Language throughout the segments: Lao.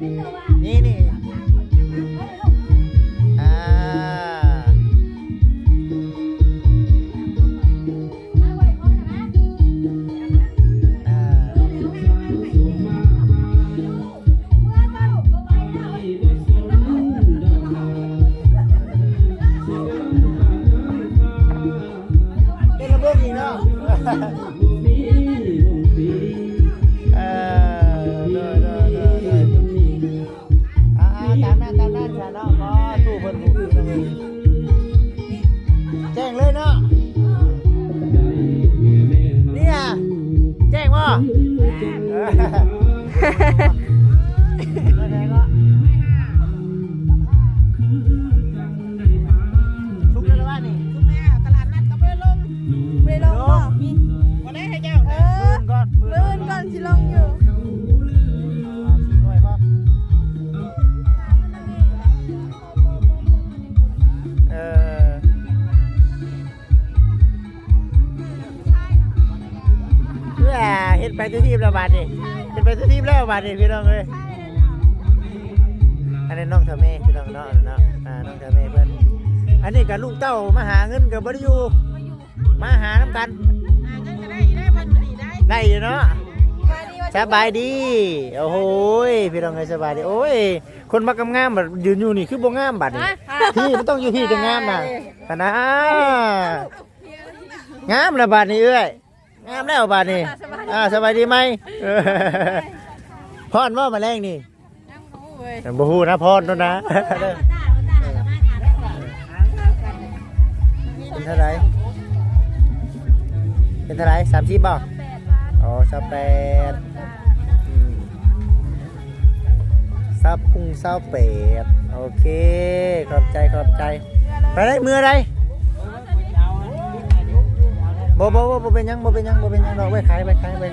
ນີ້ ນີ້ ອ່າ ອ່າ ເປັນລະບົບອີກເນາະ. ເອີ ໂດຍ ໂດຍ ໂດຍ ໂດຍ ອ່າ ຕາມນັ້ນ ຕາມນັ້ນຊະເນາະ. ຂໍຕູ້ເພິ່ນຜູ້ຄືນຳເອີຍ ແຈ້ງເລີຍເນາະ. ນີ້ນະ ແຈ້ງບໍ່? ເອີ ສຸກແລ້ວລະວະນີ້? ສຸກແລ້ວ ຕະຫຼາດນັດກໍບໍ່ໄດ້ລົງ. ບໍ່ໄດ້ລົງບໍ່? ບໍ່ໄດ້ໃຫ້ເຈົ້າ. ເອີ ມື້ອື່ນກ່ອນ ມື້ອື່ນກ່ອນຊິລົງຢູ່. ເອົາ ສີ່ໜ່ວຍພໍ. ເອີ ເອີ ເຮັດໄປທຸກທີບແລ້ວບາດນີ້ ເຮັດໄປທຸກທີບແລ້ວບາດນີ້ ພີ່ນ້ອງເອີຍ. ອັນນີ້ນ້ອງສາວແມ່ ພີ່ນ້ອງເນາະ ເນາະ ອ່າ ນ້ອງສາວແມ່ເພິ່ນ. ອັນນີ້ກໍລູກເຕົ້າມາຫາເງິນກໍບໍ່ໄດ້ຢູ່ ມາຫານຳກັນ ຫາເງິນກໍໄດ້ຢູ່ ໄດ້ຢູ່ເນາະ. ສະບາຍດີ ໂອ້ໂຫຍ ພີ່ນ້ອງເອີຍ ສະບາຍດີ. ໂອ້ຍ ຄົນມັກງາມໆ ບາດຢືນຢູ່ນີ້ຄືບໍ່ງາມບາດນີ້. ຮະ? ພີ່ ມັນຕ້ອງຢູ່ພີ້ຈັ່ງງາມນະ. ຫັ້ນນະ ງາມລະບາດນີ້ເອື້ອຍ ງາມແລ້ວບາດນີ້. ອ່າ ສະບາຍດີໃໝ່. ເອີ ພ້ອນບໍ່ມາແລງນີ້? ຍັງບໍ່ຮູ້ເວີຍ ຍັງບໍ່ຮູ້ນະ ພ້ອນໂດນນະ. ເປັນເທົ່າໃດ? ເປັນເທົ່າໃດ? ສາມສິບບໍ່? ອໍ ຊາວແປດ. ອືມ ຊາວພຸງ ຊາວແປດ. ໂອເຄ ຂອບໃຈ ຂອບໃຈ. ໄປໄດ້ ເມືອໄດ້? ບໍ່ ບໍ່ ບໍ່ ບໍ່ເປັນຫຍັງ ບໍ່ເປັນຫຍັງ ບໍ່ເປັນຫຍັງດອກ. ໄວ້ຂາຍ ໄວ້ຂາຍ ໄວ້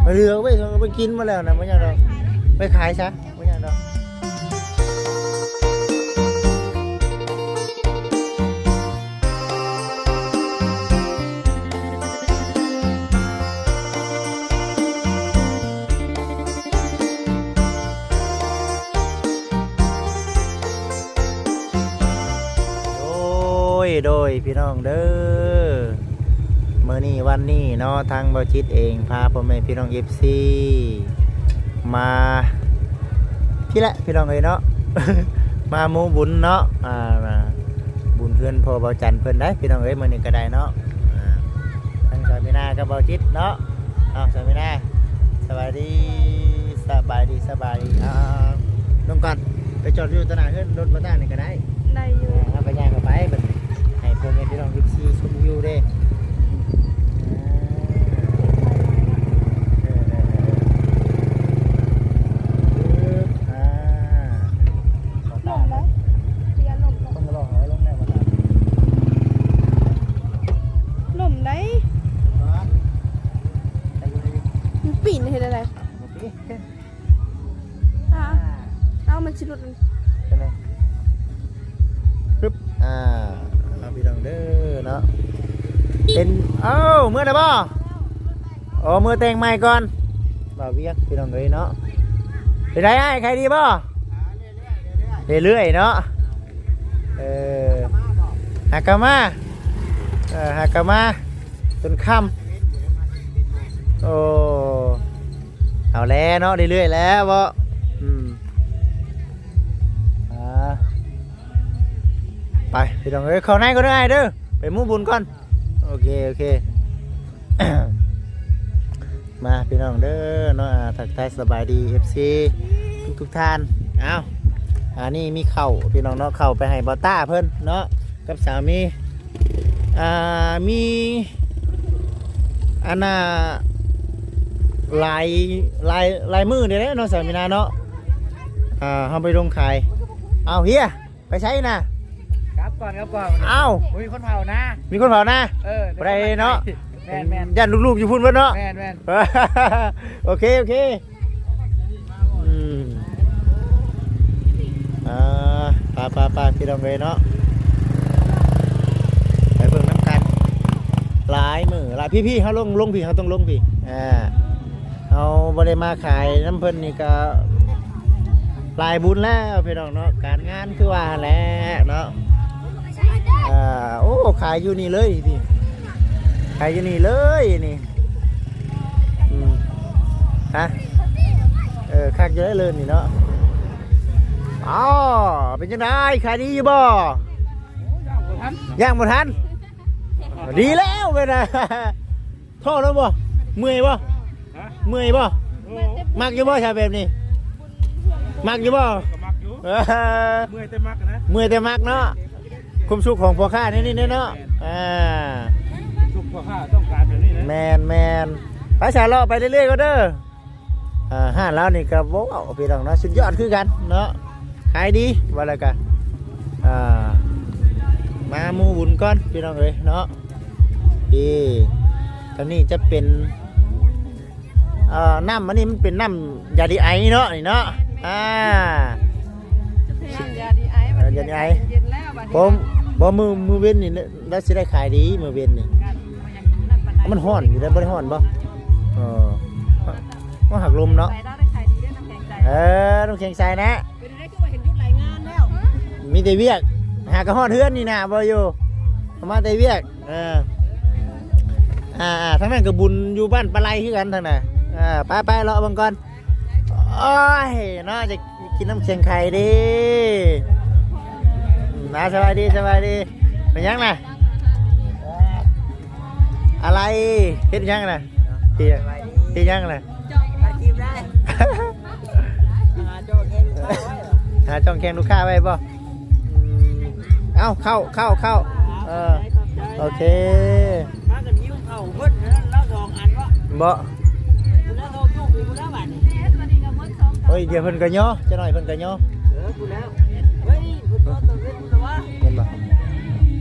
ໄປເຫຼືອໄວ້ ໄປກິນໝົດແລ້ວນະ ບໍ່ຫຍັງດອກ. ໄວ້ຂາຍຊະ ບໍ່ຫຍັງດອກ. ໂດຍ ໂດຍ ພີ່ນ້ອງເດີ ມື້ນີ້ວັນນີ້ເນາະ ທາງບ່າວຈິດເອງພາພໍ່ແມ່ພີ່ນ້ອງເອັຟຊີ ມາພີ້ແຫຼະ ພີ່ນ້ອງເອີຍເນາະ ມາໂມບຸນເນາະ ອ່າ ບຸນເຮືອນພໍ່ບ່າວຈັນເພິ່ນໄດ໋ ພີ່ນ້ອງເອີຍ ມື້ນີ້ກໍໄດ້ເນາະ. ອ່າ ທັງສາວມີນາກັບບ່າວຈິດເນາະ. ເອົາ ສາວມີນາ ສະບາຍດີ ສະບາຍດີ ສະບາຍດີ. ອ່າ ລົງກ່ອນ ໄປຈອດຢູ່ຕະໜ້າເຮືອນລົດບ່າວຕານີ້ກໍໄດ້ ໄດ້ຢູ່. ເຮົາກໍຍ່າງເຂົ້າໄປ ໃຫ້ພໍ່ແມ່ພີ່ນ້ອງເອັຟຊີຊົມວິວເດ້. ອ່າ ເອີ ເອີ ເອີ ເອີ ອ່າ ລົມໄດ໋ ເປັນລົມ ເພິ່ນກໍບອກໃຫ້ລົງແລ້ວວ່າ ລົມໄດ໋ ມັນປີນເຮັດອະໄລ? ອ່າ ເອົາ ມັນຊິຫຼຸດ ຈັ່ງໃດ? ປຶບ ອ່າ ເອົາ ພີ່ນ້ອງເດີເນາະ ເປັນ ເອົ້າ ເມືອແລ້ວບໍ່? ອໍ ເມືອແຕ່ງໃໝ່ກ່ອນ ບ່າວວຽກ ພີ່ນ້ອງເອີຍເນາະ. ເປັນໃດອ້າຍ ຂາຍດີບໍ່? ເລື້ອຍໆ ເນາະ ເອີ ຫາກະມາ ເອີ ຫາກະມາຈົນຄ່ຳ. ໂອ້ ເອົາແລ້ວເນາະ ເລື້ອຍໆ ແລ້ວເນາະ. ອືມ ອ່າ ໄປ ພີ່ນ້ອງເອີຍ ເຂົ້າໃນກ່ອນເດີອ້າຍເດີ ໄປໝູ່ບຸນກ່ອນ. ໂອເຄ ໂອເຄ ມາ ພີ່ນ້ອງເດີເນາະ ອ່າ ທັກທາຍສະບາຍດີເອັຟຊີທຸກໆທ່ານ. ເອົາ ອັນນີ້ມີເຂົ້າ ພີ່ນ້ອງເນາະ ເຂົ້າໄປໃຫ້ບ່າວຕາເພິ່ນເນາະ ກັບສາວມີ ອ່າ ມີ ອັນນ່າ ຫຼາຍ ຫຼາຍ ຫຼາຍມື້ເດ້ເນາະ ສາວມີນາເນາະ ອ່າ ເຮົາໄປລົງຂາຍ. ເອົາ ເຮຍ ໄປໃສນະ? ກັບກ່ອນ ກັບກ່ອນ. ເອົ້າ ບໍ່ມີຄົນເຝົ້ານາ ມີຄົນເຝົ້ານາ. ເອີ ບໍ່ໄດ້ເນາະ. ແມ່ນໆ ຢ້ານລູກໆຢູ່ພຸ້ນເບິດເນາະ. ແມ່ນໆ ໂອເຄ ໂອເຄ. ອືມ ອ່າ ໄປໆໆ ພີ່ນ້ອງເອີຍເນາະ ໄປເບິ່ງນຳກັນ. ຫຼາຍມື້ຫຼາຍ ພີ່ໆ ເຮົາລົງ ລົງພີ້ ເຮົາຕ້ອງລົງພີ້. ອ່າ ເຮົາບໍ່ໄດ້ມາຂາຍນຳເພິ່ນນີ້ກໍ ຫຼາຍບຸນແລ້ວພີ່ນ້ອງເນາະ ການງານຄືວ່າຫັ້ນແຫຼະເນາະ. ເອີ ໂອ້ ຂາຍຢູ່ນີ້ເລີຍນີ້ ຂາຍຢູ່ນີ້ເລີຍນີ້. ອືມ ຮະ ເອີ ຄັກຢູ່ເລີຍນີ້ເນາະ. ອ້າວ ເປັນຈັ່ງໃດ ຂາຍດີຢູ່ບໍ່? ຍ່າງບໍ່ທັນ ດີແລ້ວເວີຍນະ. ທໍ້ແລ້ວບໍ່? ເມື່ອຍບໍ່? ຮະ? ເມື່ອຍບໍ່? ໂອ້ ມັກຢູ່ບໍ່ຊາແບບນີ້? ມັກຢູ່ບໍ່? ກໍມັກຢູ່ ເອີ ເມື່ອຍແຕ່ມັກນະ ເມື່ອຍແຕ່ມັກເນາະ. ຄວາມສຸກຂອງພໍ່ຄ້າແນວນີ້ເນາະ ແມ່ນ ອ່າ ຄວາມສຸກພໍ່ຄ້າຕ້ອງການແບບນີ້ນະ ແມ່ນໆ. ໄປຊະ ເລາະໄປເລື້ອຍໆກ່ອນເດີ. ອ່າ ຮ້ານລາວນີ້ກໍບໍ່ເວົ້າພີ່ນ້ອງເນາະ ສຸດຍອດຄືກັນເນາະ ຂາຍດີວ່າແລ້ວກໍ ອ່າ ມາໝູ່ບຸນກ່ອນພີ່ນ້ອງເອີຍເນາະ. ນີ້ ທາງນີ້ຈະເປັນ ເອີ ນ້ຳ ອັນນີ້ມັນເປັນນ້ຳຢາດີໄອເນາະ ນີ້ເນາະ ອ່າ ຢາດີໄອ ເອີ ຢາດີໄອ ເຢັນແລ້ວບັດນີ້ ບໍ່ ບໍ່ ມື້ ມື້ເວັນນີ້ ລາວຊິໄດ້ຂາຍດີມື້ເວັນນີ້. ມັນຮ້ອນຢູ່ເດ້ ບໍ່ໄດ້ຮ້ອນບໍ່? ເອີ ມັນຫັກລົມເນາະ ເອີ ນ້ຳແຂງໃສນະ. ເປັນໄດ້ຄືວ່າເຫັນຢຸດຫຼາຍງານແລ້ວ ມີແຕ່ວຽກ ຫາກໍຮອດເຮືອນນີ້ນະ ບໍ່ຢູ່ ມາແຕ່ວຽກ. ເອີ ອ່າໆ ທາງນັ້ນກໍບຸນຢູ່ບ້ານປາໄລຄືກັນທາງນັ້ນ. ອ່າ ໄປໆ ເລາະເບິ່ງກ່ອນ. ໂອ້ຍເນາະ ຈະກິນນ້ຳແຂງໃສເດ້. ອືມ ອ່າ ສະບາຍດີ ສະບາຍດີ. ເປັນຫຍັງນະ? ອາໄລ ເຮັດຫຍັງນະ? ເຮັດຫຍັງນະ? ຕັດຄລິບໄດ້ ຫາຈ້ອງແຂ່ງລູກຄ້າໄວ້ ຫາຈ້ອງແຂ່ງລູກຄ້າໄວ້ບໍ່? ອືມ ເອົ້າ ເຂົ້າ ເຂົ້າ ເຂົ້າ ເອີ ໂອເຄ ພາກັນຫິວເຂົ້າເພິ່ນນັ້ນລາວສອງອັນເນາະ ບໍ່ ລາວສອງຈຸກຢູ່ພຸ້ນແລ້ວບາດນີ້. ໂອ້ຍ ດຽວເພິ່ນກໍຍໍ ຈັກໜ້ອຍເພິ່ນກໍຍໍ ເອີ ພຸ້ນແລ້ວ ເຮີ້ຍ ເພິ່ນນອນຕາເວັນພຸ້ນລະວະ ແມ່ນບໍ່?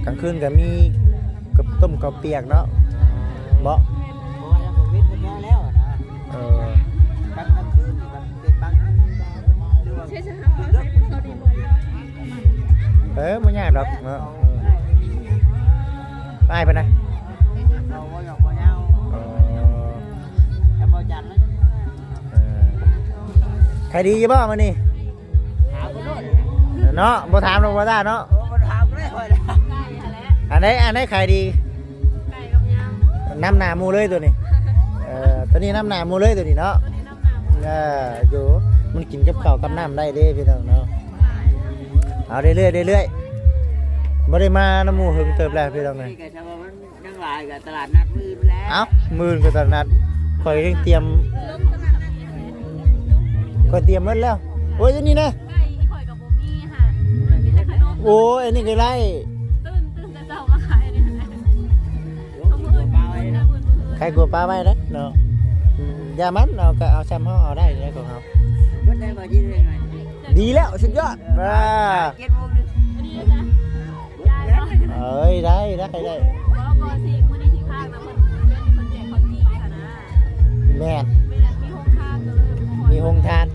ກາງຄືນກໍມີ ກັບຕົ້ມເຂົ້າປຽກເນາະ ບໍ່ ເພາະວ່າຍັງບໍ່ເວັນເພິ່ນແລ້ວນະ ເອີ ກາງ ກາງຄືນນີ້ມັນເປັນບາງຄືນ ຫຼືວ່າ ເອີ ບໍ່ຍາກດອກເນາະ ເອີ ອ້າຍເພິ່ນນະ ເອີ ແຕ່ບໍ່ຈັນນະ ເອີ ຂາຍດີຢູ່ບໍ່ມື້ນີ້? ຖາມເພິ່ນໂລດ ເນາະ ບໍ່ຖາມດອກບໍ່ຕ້າເນາະ ເອີ ບໍ່ຖາມເລີຍຂ້ອຍນະ ອັນໃດ ອັນໃດຂາຍດີ? ໄກ່ກັບຍຳ ນຳໜ້າໝູ່ເລີຍໂຕນີ້ ເອີ ໂຕນີ້ນຳໜ້າໝູ່ເລີຍໂຕນີ້ເນາະ ໂຕນີ້ນຳໜ້າໝູ່ ເອີ ຢູ່ ມັນກິນກັບເຂົ້າກັບນ້ຳໄດ້ເດ້ພີ່ນ້ອງເນາະ ເອົາເລື້ອຍໆ ເລື້ອຍໆ ບໍ່ໄດ້ມານຳໝູ່ເຫິງເຕີບແລ້ວພີ່ນ້ອງເອີຍ. ຍັງຫຼາຍກໍຕະຫຼາດນັດມື້ອື່ນແລ້ວ ເອົ້າ ມື້ອື່ນກໍຕະຫຼາດນັດ ຂ້ອຍຍັງຕຽມ ຂ້ອຍຕຽມໝົດແລ້ວ ໂອ້ຍ ອັນນີ້ນະ ໄກ່ອີ່ຂ້ອຍກໍບໍ່ມີຫາ ມີແຕ່ຂະໜົມ ໂອ້ຍ ອັນນີ້ກໍໄດ້ ຕື່ນ ຕື່ນແຕ່ເຊົ້າມາຂາຍອັນນີ້ແຫຼະ ມື້ອື່ນ ມື້ອື່ນ ມື້ອື່ນ ຂາຍກົວປາໄວ້ເດ້ເນາະ ອືມ ຢ່າມັນ ເຮົາກໍເອົາຊ່ຳເຮົາເອົາໄດ້ແລ້ວຂອງເຮົາ ເບິດແລ້ວບໍ່? ດີແລ້ວ ສຸດຍອດ ອ່າ ເຈັດໂມງ ດີແລ້ວຈ້ະ ເອີຍ ໄດ້ ໄດ້ ໄດ້ ບໍ່ ບໍ່ຊິ ມື້ນີ້ຊິພານະ ເພິ່ນ ເພິ່ນແຈກເຂົ້າຈີ່ຫັ້ນນະ ແມ່ນ ແມ່ນ ມີໂຮງທານ ມີໂຮງທານ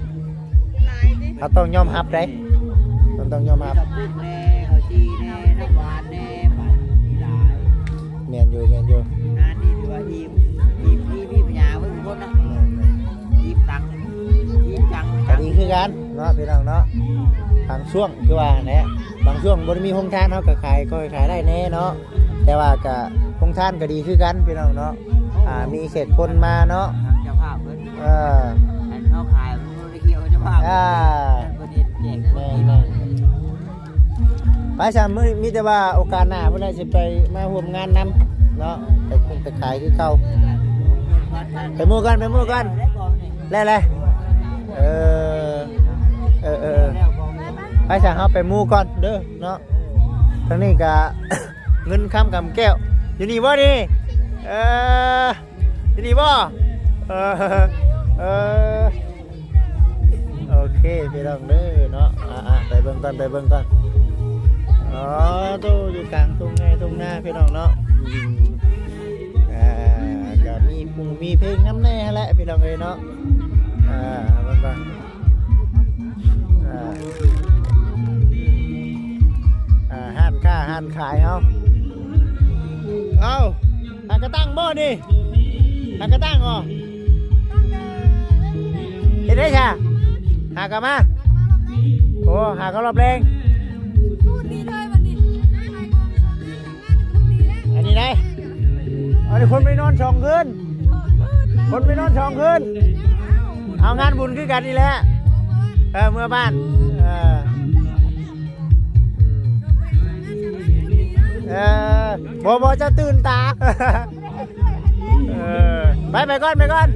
ຫຼາຍຕິ ເຮົາຕ້ອງຍອມຮັບເດ້ ເຮົາຕ້ອງຍອມຮັບ ມີເຂົ້າປຸ້ນແດ່ ເຂົ້າຈີ່ແດ່ ນ້ຳຫວານແດ່ ບາດນີ້ຫຼາຍ ແມ່ນຢູ່ ແມ່ນຢູ່ ງານນີ້ຖືວ່າອີ່ມ ອີ່ມ ອີ່ມ ອີ່ມຫຍັງເບິ່ງຄົນນະ ແມ່ນໆ ອີ່ມຕັງ ອີ່ມຈັງ ກໍດີຄືກັນເນາະ ພີ່ນ້ອງເນາະ ບາງຊ່ວງ ຄືວ່າແຫຼະ ບາງຊ່ວງບໍ່ໄດ້ມີໂຮງທານ ເຮົາກໍຂາຍ ກໍຂາຍໄດ້ແດ່ເນາະ ແຕ່ວ່າກໍໂຮງທານກໍດີຄືກັນພີ່ນ້ອງເນາະ ອ່າ ມີແຂກຄົນມາເນາະ ເຈົ້າພາບເພິ່ນ ເອີ ອັນເຮົາຂາຍບໍ່ໄດ້ກ່ຽວເຈົ້າພາບ ອ່າ ເພິ່ນເຮັດແຈກຄົນ ແມ່ນໆ ໄປຊະ ມື້ ມີແຕ່ວ່າໂອກາດໜ້າພຸ້ນແຫຼະ ຊິໄປມາຮ່ວມງານນຳເນາະ ໄປ ໄປຂາຍຄືເກົ່າ ໄປໝູ່ກ່ອນ ໄປໝູ່ກ່ອນ ແລ້ວ ແລ້ວ ເອີ ເອີ ເອີ ໄປຊະ ເຮົາໄປໝູ່ກ່ອນເດີເນາະ ທາງນີ້ກະເງິນຄຳກຳແກ້ວ ຢູ່ນີ້ບໍ່ນີ້? ເອີ ຢູ່ນີ້ບໍ່? ເອີ ເອີ ໂອເຄ ພີ່ນ້ອງເດີເນາະ ອ່າໆ ໄປເບິ່ງກ່ອນ ໄປເບິ່ງກ່ອນ ອໍ ໂຕ ຢູ່ກາງທົ່ງໄຮ່ທົ່ງນາ ພີ່ນ້ອງເນາະ ອືມ ອ່າ ກະມີ ມີເພງນຳແດ່ຫັ້ນແຫຼະ ພີ່ນ້ອງເອີຍເນາະ ອ່າ ເບິ່ງກ່ອນ ອ່າ ອ່າ ຮ້ານຄ້າຮ້ານຂາຍເຮົາ ເອົ້າ ຫາກະຕັ້ງບໍ່ນີ້? ຫາກະຕັ້ງບໍ່? ເຮັດໄດ້ຊະ? ຫາກະມາ? ໂອ້ ຫາເຂົ້າຮອບແລງ ນີ້ເລີຍບັດນີ້ ອັນນີ້ໄດ໋ ອັນນີ້ຄົນໄປນອນສອງຄືນ ຄົນໄປນອນສອງຄືນ ເອົາງານບຸນຄືກັນນີ້ແຫຼະ ເອີ ເມືອບ້ານ ເອີ ເອີ ບໍ່ ບໍ່ ຈະຕື່ນຕາ ເອີ ໄປ ໄປກ່ອນ ໄປກ່ອນ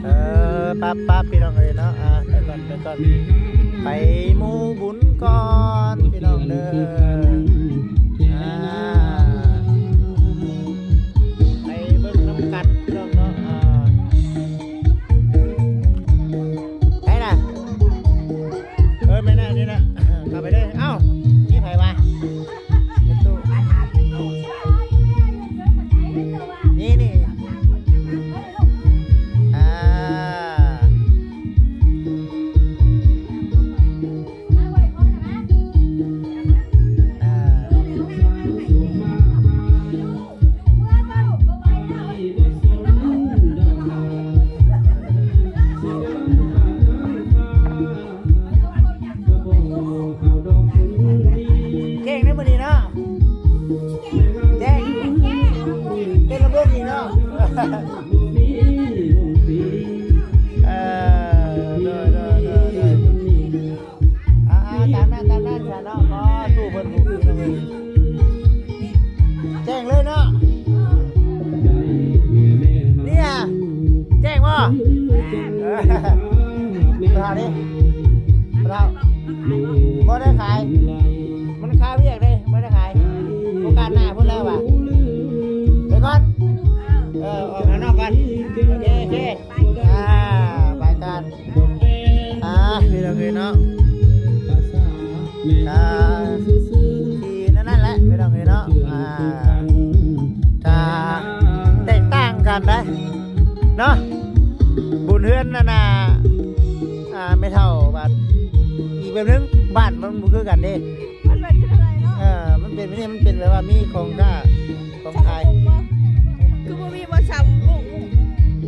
ເອີ ປັບ ປັບ ພີ່ນ້ອງເອີຍເນາະ ອ່າ ໄປກ່ອນ ໄປກ່ອນ ໄປໝູ່ບຸນກ່ອນ ພີ່ນ້ອງເດີ ອ່າ ໄປເບິ່ງນຳກັນ ພີ່ນ້ອງເນາະ ອ່າ ໃຜລະ ເອີ ແມ່ນລະ ນີ້ລະ ເຂົ້າໄປເດີ ເອົ້າ ມີໃຜວະ? ເປັນຕູ້ ນີ້ ນີ້ ອ່າ ອ່າ ແຈ້ງເດີມື້ນີ້ເນາະ ແຈ້ງ ເປັນລະບົບອີກເນາະ ເອີ ໂດຍ ໂດຍ ໂດຍ ໂດຍ ອ່າ ຕາມນັ້ນ ຕາມນັ້ນຊະເນາະ ຂໍສູ້ເພິ່ນຜູ້ ແຈ້ງເລີຍເນາະ ນີ້ອະ ແຈ້ງບໍ່? ເອີ ປະທານນີ້ ປະທານ ບໍ່ໄດ້ຂາຍ ມັນຄາວຽກເດ້ ບໍ່ໄດ້ຂາຍ ໂອກາດໜ້າພຸ້ນແລ້ວວ່າ ໄປກ່ອນ ເອີ ອອກມານອກກ່ອນ ໂອເຄ ໂອເຄ ອ່າ ໄປກ່ອນ ອ່າ ພີ່ນ້ອງເອີຍເນາະ ອ່າ ທີ່ນັ້ນໆແຫຼະ ພີ່ນ້ອງເອີຍເນາະ ອ່າ ກະແຕກຕ່າງກັນໄດ໋ເນາະ ບຸນເຮືອນນັ້ນນະ ອ່າ ແມ່ເຖົ້າບາດອີກແບບໜຶ່ງ ບ້ານມັນບໍ່ຄືກັນເດ້ ມັນເປັນຈັ່ງໃດເນາະ ເອີ ມັນເປັນແບບນີ້ ມັນເປັນແບບວ່າມີຂອງກ້າ ຂອງຂາຍ ຄືບໍ່ມີບໍ່ຊຳບຸ້ງ ບໍ່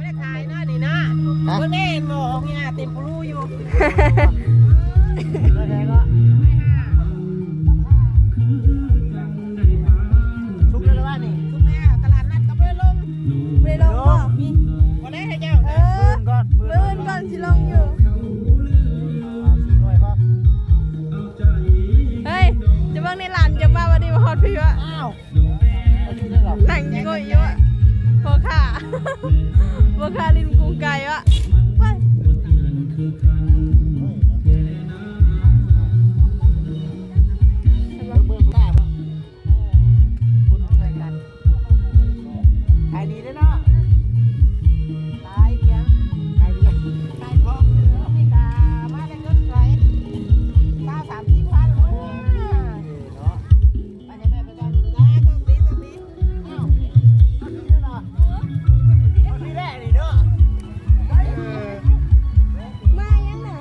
ໄດ້ຂາຍເນາະນີ້ນະ ຮະ ເບິ່ງແດ່ ໝໍ້ຂອງຍາເຕັມປູລູຢູ່ ສຸກແລ້ວລະວະນີ້ ສຸກແລ້ວ ຕະຫຼາດນັດກໍບໍ່ໄດ້ລົງ ບໍ່ໄດ້ລົງບໍ່ ມີ ບໍ່ໄດ້ໃຫ້ເຈົ້າ ເອີ ມື້ອື່ນກ່ອນ ມື້ອື່ນກ່ອນຊິລົງຢູ່ ເຮີ້ຍ ຈະເບິ່ງໃນຫຼານຈະມາບັດນີ້ ມາຮອດພີ້ວະ ອ້າວ ນັ່ງໂງ່ຍຢູ່ວະ ພໍ່ຄ້າ ພໍ່ຄ້າຫຼິ້ນກຸງໄກ່ວະ ໄປ ເບິ່ງ ເບິ່ງ ເບິ່ງ ຂາຍດີເດ້ເນາະ ຂາຍດຽວ ຂາຍດຽວ ຂາຍຂອງຢູ່ອາເມລິກາ ມາແຕ່ເງິນໄສ ຊາວສາມສິບພັນ ເອີເນາະ ໄປແທ້ແມ່ໄປກ່ອນ ຈ້າ ໂຊກດີ ໂຊກດີ ອ້າວ ເອົາຄືເດີເນາະ ເອົາຄືແລກນີ້ເນາະ ເອີ ມາຍັງນະ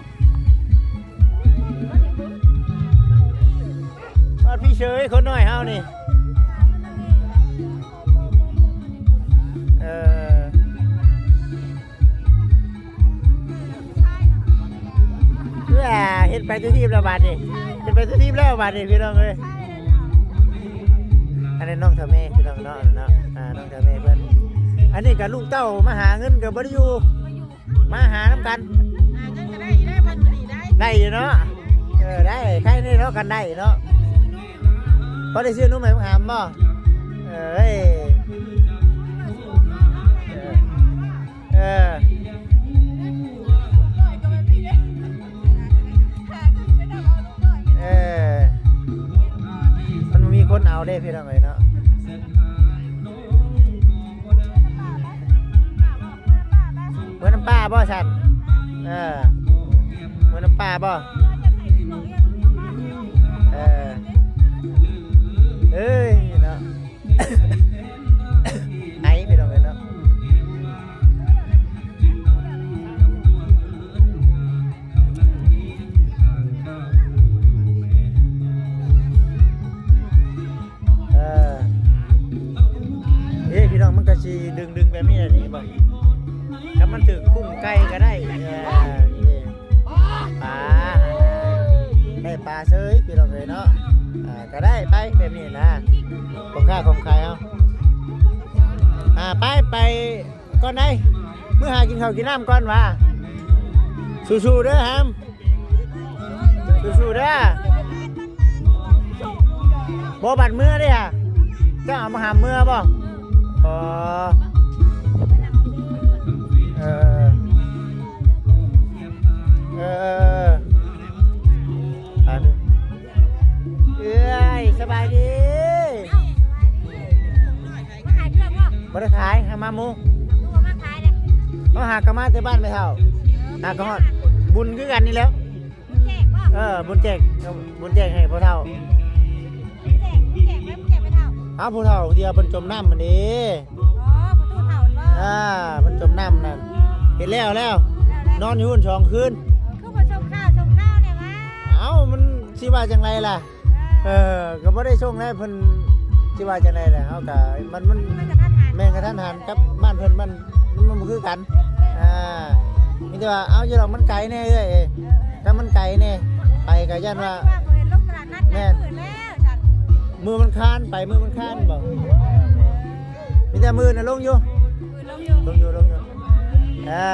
ຮອດພີ້ເສີຍ ຄົນນ້ອຍເຮົານີ້ ເອີ ເອີ ເຮັດໄປທຸກທີບແລ້ວບາດນີ້ ເຮັດໄປທຸກທີບແລ້ວບາດນີ້ ພີ່ນ້ອງເອີຍ ອັນນີ້ນ້ອງເຖົ້າແມ່ ພີ່ນ້ອງເນາະ ເນາະ ອ່າ ນ້ອງເຖົ້າແມ່ເພິ່ນ ອັນນີ້ກໍລູກເຕົ້າມາຫາເງິນກໍບໍ່ໄດ້ຢູ່ ມາຫານຳກັນ ຫາເງິນກໍໄດ້ຢູ່ ໄດ້ວັນນີ້ໄດ້ ໄດ້ຢູ່ເນາະ ເອີ ໄດ້ ໃຄແນ່ເນາະ ກັນໄດ້ເນາະ ພໍໄດ້ຊື້ນົມໃຫ້ບັກຫາມບໍ່? ເອີຍ ເອີ ເອີ ເອີ ມັນບໍ່ມີຄົນເອົາເດ້ ພີ່ນ້ອງເອີຍເນາະ. ເມືອນຳປ້າບໍ່ຊັ້ນ? ເອີ ເມືອນຳປ້າບໍ່? ເອີ ເອີຍເນາະ ໄອ ພີ່ນ້ອງເອີຍເນາະ. ເອີ ເອີ ນ້ອງມັນກໍຊິດຶງໆແບບນີ້ແຫຼະນີ້ບໍ່ ຄັນມັນຖືກກຸ້ງໄກ່ກໍໄດ້ ເອີ ນີ້ປາ ໄດ້ປາເຊີຍພີ່ນ້ອງເອີຍເນາະ ອ່າ ກໍໄດ້ໄປແບບນີ້ນະ ຂອງຄ້າຂອງຂາຍເຮົາ ອ່າ ໄປ ໄປ ກ່ອນໄດ໋ ມື້ຫາກິນເຂົ້າກິນນ້ຳກ່ອນຫວາ ສູ້ໆເດີຫາມ ສູ້ໆເດີ ບໍ່ບັດເມືອເດ້ຫະ ເຈົ້າເອົາມາຫາມເມືອບໍ່ ອໍ ເອີ ເອີ ເອີ ເອີ ໄປ ເອື້ອຍ ສະບາຍດີ ມາຂາຍເຄື່ອງບໍ່? ບໍ່ໄດ້ຂາຍ ຫາມາໝູ່ ເອົາມາຂາຍເດ້ ເຮົາຫາກໍມາແຕ່ບ້ານແມ່ເຖົ້າ ຫາກໍຮອດ ບຸນຄືກັນນີ້ແຫຼ້ວ ແຈກບໍ່? ເອີ ບຸນແຈກ ບຸນແຈກໃຫ້ພໍ່ເຖົ້າ ແຈກ ແຈກໄວ້ ແຈກແມ່ເຖົ້າ ເອົາ ຜູ້ເຖົ້າທີ່ວ່າເພິ່ນຈົມນ້ຳຫັ້ນເດ້ ອໍ ພໍ່ຕູ້ເຖົ້ານັ້ນບໍ່? ອ່າ ເພິ່ນຈົມນ້ຳນັ້ນ ເຮັດແລ້ວແລ້ວ ແລ້ວແລ້ວ ນອນຢູ່ພຸ້ນສອງຄືນ ຄືບໍ່ສົ່ງຂ່າວ ສົ່ງຂ່າວແດ່ຫວາ? ເອົ້າ ມັນຊິວ່າຈັ່ງໃດລະ? ເອີ ກໍບໍ່ໄດ້ສົ່ງແລ້ວ ເພິ່ນຊິວ່າຈັ່ງໃດລະ ເຮົາກໍ ມັນ ມັນ ມັນກະທັນຫັນ ແມ່ນກະທັນຫັນກັບບ້ານເພິ່ນ ມັນ ມັນ ມັນບໍ່ຄືກັນ ອ່າ ມີແຕ່ວ່າ ເອົາຢູ່ດອກ ມັນໄກແດ່ເອື້ອຍ ເອີ ຖ້າມັນໄກແດ່ ໄປກໍຢ້ານວ່າ ວ່າບໍ່ເຫັນລົງຕະຫຼາດນັດ ແມ່ນ ມື້ວັນຄານ ໄປມື້ວັນຄານບໍ່ ມີແຕ່ມື້ນະລົງຢູ່ ມື້ລົງຢູ່ ລົງຢູ່ ລົງຢູ່ ອ່າ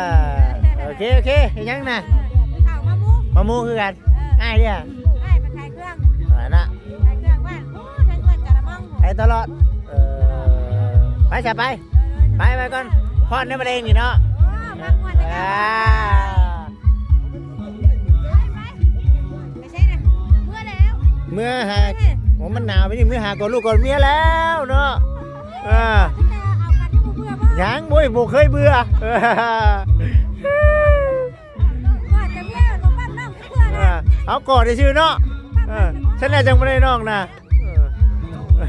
ໂອເຄ ໂອເຄ ເຮັດຫຍັງນະ ເຂົ້າມາໝູ່ ມາໝູ່ຄືກັນ ເອີ ອ້າຍເດ້ ອ້າຍໄປຂາຍເຄື່ອງ ອ່ານະ ຂາຍເຄື່ອງບ້ານ ໂອ້ ໃຊ້ເງິນກະລະມັງ ໄປຕະຫຼອດ ເອີ ໄປຊະໄປ ເອີ ໄປ ໄປກ່ອນ ພອນໃນມະເລັງນີ້ເນາະ ໂອ້ ມາມ່ວນແຕ່ ອ່າ ໄປ ໄປ ໄປໃສນະ ເມືອແລ້ວ ເມືອຫາ ໂອ້ ມັນໜາວປານນີ້ ເມືອຫາກອດລູກກອດເມຍແລ້ວເນາະ ເອີ ຍັງ ໂອ້ຍ ບໍ່ເຄີຍເບື່ອ ກອດກັນແລ້ວບໍ່ປັ້ນນ້ອງເທື່ອນະ ເອີ ເອົາກອດຊື່ໆເນາະ ເອີ ຊັ້ນແຫຼະຈັ່ງບໍ່ໄດ້ນ້ອງນະ ເອີ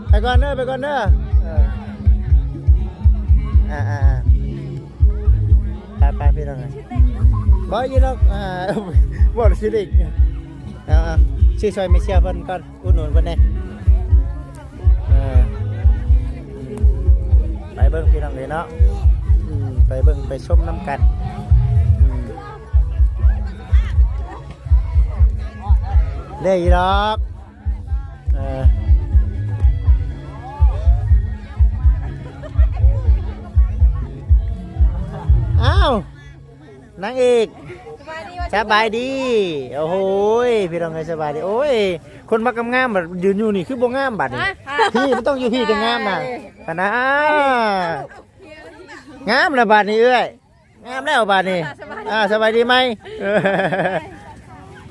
ໄປກ່ອນເດີ ໄປກ່ອນເດີ ເອີ ອ່າໆ ໄປໆ ພີ່ນ້ອງ ບໍ່ຢູ່ດອກ ອ່າ ບໍ່ຊິເດັກ ເອົາໆ ຊື້ຊ່ອຍແມ່ເຊຍເພິ່ນກ່ອນ ອຸດໜູນເພິ່ນແດ່ ເອີ ໄປເບິ່ງພີ່ນ້ອງເອີຍເນາະ ອືມ ໄປເບິ່ງໄປຊົມນຳກັນ ອືມ ໄດ້ຢູ່ດອກ ເອີ ອ້າວ ນາງເອກ ສະບາຍດີ ສະບາຍດີ ໂອ້ໂຫຍ ພີ່ນ້ອງເອີຍ ສະບາຍດີ ໂອ້ຍ ຄົນມັກງາມໆ ບັດຢືນຢູ່ນີ້ຄືບໍ່ງາມບັດນີ້ ຮະ ພີ່ ມັນຕ້ອງຢູ່ພີ້ຈັ່ງງາມນະ ເອີ ອັນນາ ງາມລະບັດນີ້ເອື້ອຍ ງາມແລ້ວບັດນີ້ ສະບາຍດີ ອ່າ ສະບາຍດີໃໝ່ ເອີ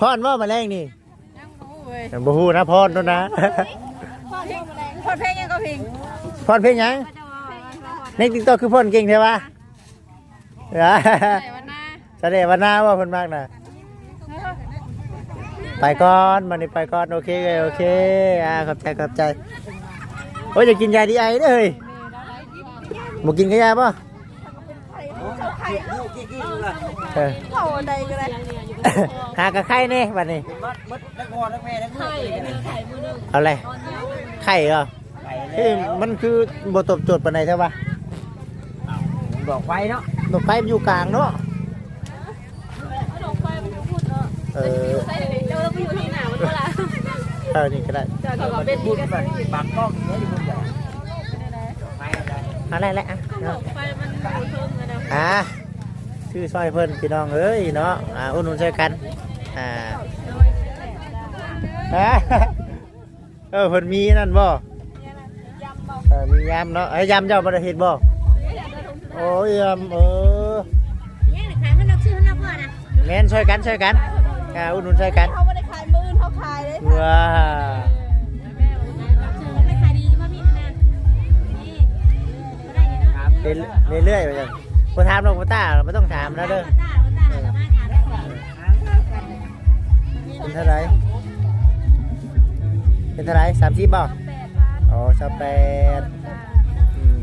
ພ້ອນບໍ່ມາແລງນີ້? ຍັງບໍ່ຮູ້ເວີຍ ຍັງບໍ່ຮູ້ນະ ພ້ອນໂດນນະ ພ້ອນເພງ ພ້ອນເພງຫຍັງກໍເພງ ພ້ອນເພງຫຍັງ? ໃນຕິກຕັອກຄືພ້ອນເກັ່ງແທ້ວະ? ສະເດວັນນາ ສະເດວັນນາບໍ່ ເພິ່ນມັກນະ ໄປກ່ອນ ບັດນີ້ໄປກ່ອນ ໂອເຄເອີຍ ໂອເຄ ອ່າ ຂອບໃຈ ຂອບໃຈ ໂອ້ຍ ຢາກກິນຢາດີໄອເດີ ບໍ່ກິນກະຢາບໍ່? ເອີ ເຂົ້າອັນໃດກໍໄດ້ ຫາກະໄຂ່ແດ່ບັດນີ້ ເອົາແຫຼະ ໄຂ່ເອີ ເອີ ມັນຄືບໍ່ຕອບໂຈດປານໃດແທ້ວະ? ດອກໄຟເນາະ ດອກໄຟມັນຢູ່ກາງເນາະ ດອກໄຟມັນຢູ່ພຸ້ນເນາະ ເອີ ເຈົ້າໄປຢູ່ທີ່ໜ້າມັນບໍ່ລະ? ເອີ ນີ້ກໍໄດ້ ເຈົ້າກໍເປັນທີ່ກະໄຂ່ ປາກກ້ອງຢູ່ພຸ້ນ ເອົາແຫຼະ ດອກໄຟມັນຢູ່ເທິງນະ ອ່າ ຊື້ຊ່ອຍເພິ່ນພີ່ນ້ອງເອີຍເນາະ ອ່າ ອຸດໜູນຊ່ອຍກັນ ອ່າ ອ່າ ເອີ ເພິ່ນມີນັ້ນບໍ່? ເອີ ມີຢຳເນາະ ເອີ ຢຳເຈົ້າບໍ່ໄດ້ເຮັດບໍ່? ໂອ້ຍ ຢຳ ເອີ ແມ່ນ ຊ່ອຍກັນ ຊ່ອຍກັນ ອ່າ ອຸດໜູນຊ່ອຍກັນ ເຮົາບໍ່ໄດ້ຂາຍ ມື້ອື່ນເຮົາຂາຍເດ້ ວ້າ ເລື້ອຍໆ ວ່າຊັ້ນ ບໍ່ຖາມດອກ ບໍ່ຕ້າ ບໍ່ຕ້ອງຖາມແລ້ວເດີ ເປັນເທົ່າໃດ? ເປັນເທົ່າໃດ? ສາມສິບບໍ່? ອໍ ຊາວແປດ ອືມ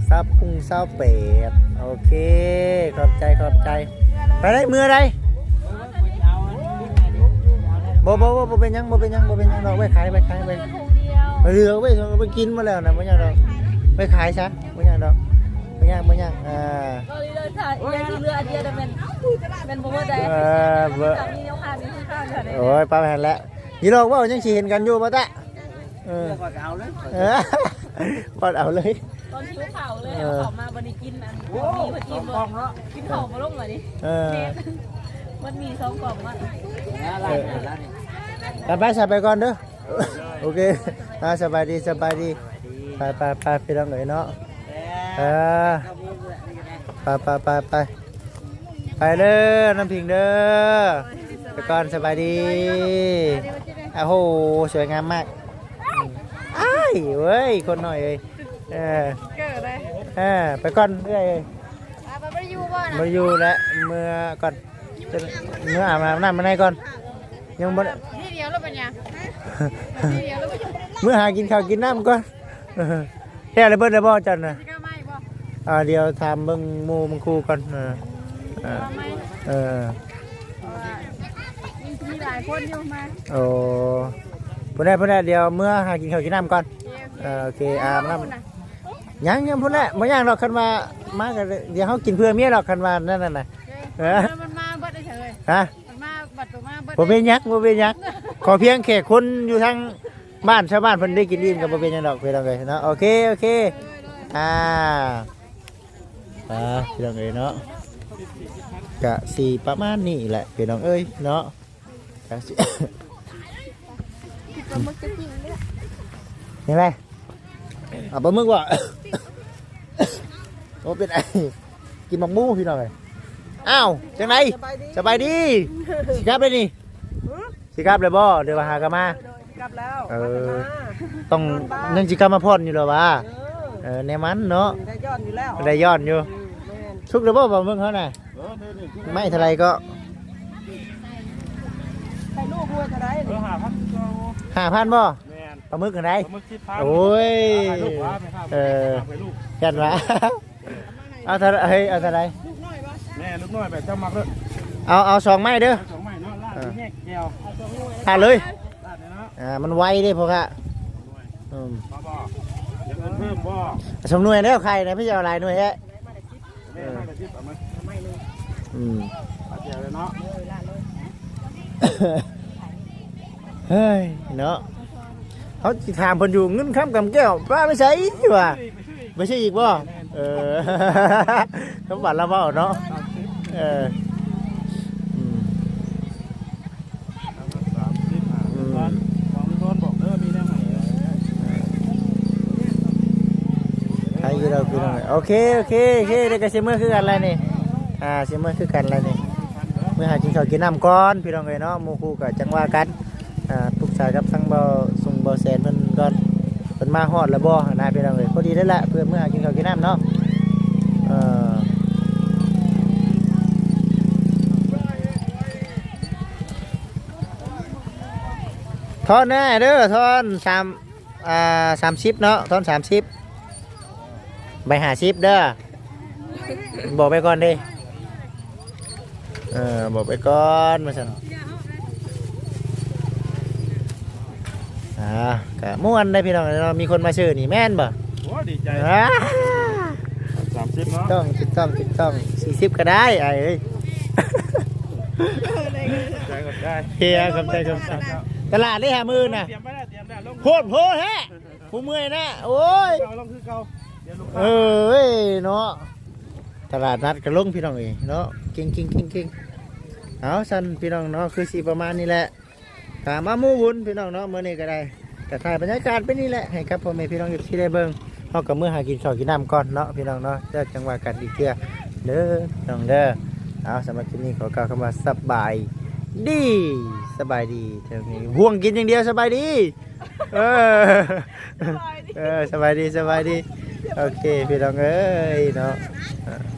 ຊາວ ພຸງຊາວແປດ ໂອເຄ ຂອບໃຈ ຂອບໃຈ ໄປໄດ້ ເມືອໄດ້ ບໍ່ ບໍ່ ບໍ່ ບໍ່ເປັນຫຍັງ ບໍ່ເປັນຫຍັງ ບໍ່ເປັນຫຍັງດອກ ໄວ້ຂາຍ ໄວ້ຂາຍ ໄວ້ ຖົງດຽວ ເຫຼືອໄວ້ ເພິ່ນເອົາໄປກິນໝົດແລ້ວນະ ບໍ່ຫຍັງດອກ ໄປຂາຍຊະ ບໍ່ຫຍັງດອກ ບໍ່ຫຍັງ ບໍ່ຫຍັງ ອ່າ ກໍເຫຼືອ ເຫຼືອອັນດຽວແມ່ນ ແມ່ນບໍ່ໝົດໃດ ເອີ ບໍ່ ມີແນວຄ້າງ ມີແນວຄ້າງເທື່ອໃດ ໂອ້ຍ ປະມານຫັ້ນແຫຼະ ຢູ່ດອກ ເວົ້າຍັງຊິເຫັນກັນຢູ່ບໍ່ຕະ ເອີ ເລືອກວ່າກໍເອົາເລີຍ ເອີ ປອດເອົາເລີຍ ຕອນຫິວເຂົ້າເລີຍ ເອີ ເອົາເຂົ້າມາບໍ່ໄດ້ກິນອັນ ໂອ້ ມີເພິ່ນອີກ ສອງກ່ອງເນາະ ກິນເຂົ້າບໍ່ລົງບັດນີ້ ເອີ ມັນມີສອງກ່ອງມັນ ເອີ ໄປໆ ຊະ ໄປກ່ອນເດີ ໂອເຄ ອ່າ ສະບາຍດີ ສະບາຍດີ ໄປໆໆ ພີ່ນ້ອງເອີຍເນາະ ເອີ ໄປໆໆໆ ໄປເດີ ນ້ຳພິງເດີ ໄປກ່ອນ ສະບາຍດີ ໂອ້ໂຫ ສວຍງາມມາກ ອາຍເວີຍ ຄົນນ້ອຍເອີຍ ເອີ ເກີດເລີຍ ເອີ ໄປກ່ອນເອື້ອຍເອີຍ ອ່າ ບໍ່ໄດ້ຢູ່ບໍ່ນະ ບໍ່ໄດ້ຢູ່ແລ້ວ ເມືອກ່ອນ ເມືອອາບນ້ຳມາໃນກ່ອນ ຍັງບໍ່ໄດ້ ທີດຽວແລ້ວເປັນຫຍັງ ທີດຽວແລ້ວບໍ່ຢູ່ ເມືອຫາກິນເຂົ້າກິນນ້ຳກ່ອນ ແລ້ວແລ້ວເບິດແລ້ວບໍ່ຈັນນະ ຊິມາໃໝ່ບໍ່ ອ່າ ດຽວຖາມເບິ່ງໝູ່ເບິ່ງຄູ່ກ່ອນ ເອີ ເອີ ມາໃໝ່ ເອີ ເພາະວ່າມີຫຼາຍຄົນຢູ່ມາ ໂອ້ ພຸ້ນແຫຼະ ພຸ້ນແຫຼະ ດຽວເມືອຫາກິນເຂົ້າກິນນ້ຳກ່ອນ ໂອເຄ ເອີ ໂອເຄ ອາບນ້ຳ ຍັງ ຍັງພຸ້ນແຫຼະ ບໍ່ຍາກດອກ ຄັນວ່າມາກໍ ດຽວເຮົາກິນເພື່ອເມຍດອກ ຄັນວ່ານັ້ນນະ ເອີ ເອີ ມັນມາເບິດເລີຍ ຮະ ມັນມາບັດໂຕມາເບິດ ບໍ່ເປັນຫຍັງ ບໍ່ເປັນຫຍັງ ຂໍພຽງແຄ່ຄົນຢູ່ທາງບ້ານ ຊາວບ້ານເພິ່ນໄດ້ກິນອີ່ມກໍບໍ່ເປັນຫຍັງດອກ ພີ່ນ້ອງເອີຍເນາະ ໂອເຄ ໂອເຄ ອ່າ ອ່າ ພີ່ນ້ອງເອີຍເນາະ ກະຊິປະມານນີ້ແຫຼະ ພີ່ນ້ອງເອີຍເນາະ ກະຊິ ກິນປາໝຶກຈະກິນເລີຍ ຍັງໄງ ເອົາປາໝຶກບໍ່ ໂອ້ ເປັນໄອ ກິນໝາກໝູ ພີ່ນ້ອງເອີຍ ອ້າວ ຈັ່ງໃດ ສະບາຍດີ ສະບາຍດີ ຊິກັບແລ້ວນີ້ ຫື? ຊິກັບແລ້ວບໍ່ ຫຼືວ່າຫາກັນມາ ໂດຍ ຊິກັບແລ້ວ ເອີ ມາແຕ່ມາ ຕ້ອງ ນອນບ້ານ ຍັງຊິກັບມາຜ່ອນຢູ່ແລ້ວຫວາ ເອີ ເອີ ແນວມັນເນາະ ໄດ້ຍ້ອນຢູ່ແລ້ວ ໄດ້ຍ້ອນຢູ່ ອືມ ແມ່ນ ສຸກແລ້ວບໍ່ປາໝຶກເຮົານະ ເອີ ໄມ້ເທົ່າໃດກໍ ໃສ່ລູກຮວຍເທົ່າໃດ ເອີ ຫ້າພັນ ຫ້າພັນບໍ່ ແມ່ນ ປາໝຶກຫັ້ນໃດ ປາໝຶກສິບພັນ ໂອ້ຍ ເອີ ຢ້ານວ່າ ເອົາເທົ່າໃດ ເອົາເທົ່າໃດ ແມ່ລູກນ້ອຍແບບເຈົ້າມັກເດີ ເອົາ ເອົາສອງໄມ້ເດີ ເອົາສອງໄມ້ເນາະ ລາດ ເອີ ແຍກແກ້ວ ລາດເລີຍ ລາດເລີຍເນາະ ອ່າ ມັນໄວເດ້ພໍ່ຄ້າ ອືມ ເອົາບໍ່ ຢາກເພີ່ມບໍ່ ສອງໜ່ວຍເດີ ໄຂ່ນະ ພີ່ເອົາຫຼາຍໜ່ວຍແທ້ ເອີ ອືມ ເຮີ້ຍ ເນາະ ເຮົາຊິຖາມເພິ່ນຢູ່ ເງິນຄຳກຳແກ້ວ ປາໄປໃສວ່າ ໄປຊື້ອີກບໍ່ ເອີ ຄຳຫວານລາວເວົ້າເນາະ ເອີ ອືມ ສາມສິບຫ້າ ອືມ ຕອນ ສອງຕອນບອກເດີ ມີແນວໃໝ່ ໃຄຢູ່ດອກພີ່ນ້ອງເອີຍ ໂອເຄ ໂອເຄ ໂອເຄ ດຽວກໍຊິເມືອຄືກັນແຫຼະນີ້ ອ່າ ຊິເມືອຄືກັນແຫຼະນີ້ ເມືອຫາກິນເຂົ້າກິນນ້ຳກ່ອນ ພີ່ນ້ອງເອີຍເນາະ ໝູ່ຄູ່ກໍຈັ່ງວ່າກັນ ອ່າ ປຶກສາກັບທາງເບົາສຸງເບົາແສນເພິ່ນກ່ອນ ເພິ່ນມາຮອດແລ້ວບໍ່ຫັ້ນນະ ພີ່ນ້ອງເອີຍ ພໍດີເລີຍລະ ເພື່ອເມືອຫາກິນເຂົ້າກິນນ້ຳເນາະ ເອີ ທອນແນ່ເດີ ທອນ ສາມ ອ່າ ສາມສິບເນາະ ທອນສາມສິບ ໃບຫ້າສິບເດີ ບອກໄປກ່ອນເດ້ ເອີ ບອກໄປກ່ອນວ່າຊັ້ນ ອ່າ ກະມ່ວນໄດ໋ພີ່ນ້ອງເນາະ ມີຄົນມາຊື້ນີ້ແມ່ນບໍ່ ໂອ້ ດີໃຈ ອ່າ ສາມສິບເນາະ ຖືກຕ້ອງ ຖືກຕ້ອງ ຖືກຕ້ອງ ສີ່ສິບກໍໄດ້ອ້າຍເອີຍ ຂອບໃຈ ຂອບໃຈ ເຮຍ ຂອບໃຈ ຂອບໃຈ ຕະຫຼາດເດ້ຫາມື້ນະ ຕຽມໄວ້ແລ້ວ ຕຽມແລ້ວ ລົງ ໂພດໂພແທ້ ຜູ້ເມື່ອຍນະ ໂອ້ຍ ເອົາລົງຄືເກົ່າ ດຽວລູກຄ້າ ເອີຍເນາະ ຕະຫຼາດນັດກໍລົງພີ່ນ້ອງເອີຍເນາະ ເກັ່ງໆໆໆ ເອົາຊັ້ນພີ່ນ້ອງເນາະ ຄືຊິປະມານນີ້ແຫຼະ ກະມາໝູ່ບຸນພີ່ນ້ອງເນາະ ມື້ນີ້ກໍໄດ້ ກະຖ່າຍບັນຍາກາດໄປນີ້ແຫຼະ ໃຫ້ກັບພໍ່ແມ່ພີ່ນ້ອງເອັຟຊີໄດ້ເບິ່ງ ເຮົາກໍເມືອຫາກິນເຂົ້າກິນນ້ຳກ່ອນເນາະ ພີ່ນ້ອງເນາະ ແລ້ວຈັ່ງວ່າກັນອີກເທື່ອເດີ ພີ່ນ້ອງເດີ ເອົາ ສຳລັບຄລິບນີ້ຂໍກ່າວຄຳວ່າສະບາຍດີ ສະບາຍດີ ເຖິງຫ່ວງກິນຢ່າງດຽວ ສະບາຍດີ. ເອີ ສະບາຍດີ ເອີ ສະບາຍດີ ສະບາຍດີ ໂອເຄ ພີ່ນ້ອງເອີຍເນາະ ເອີ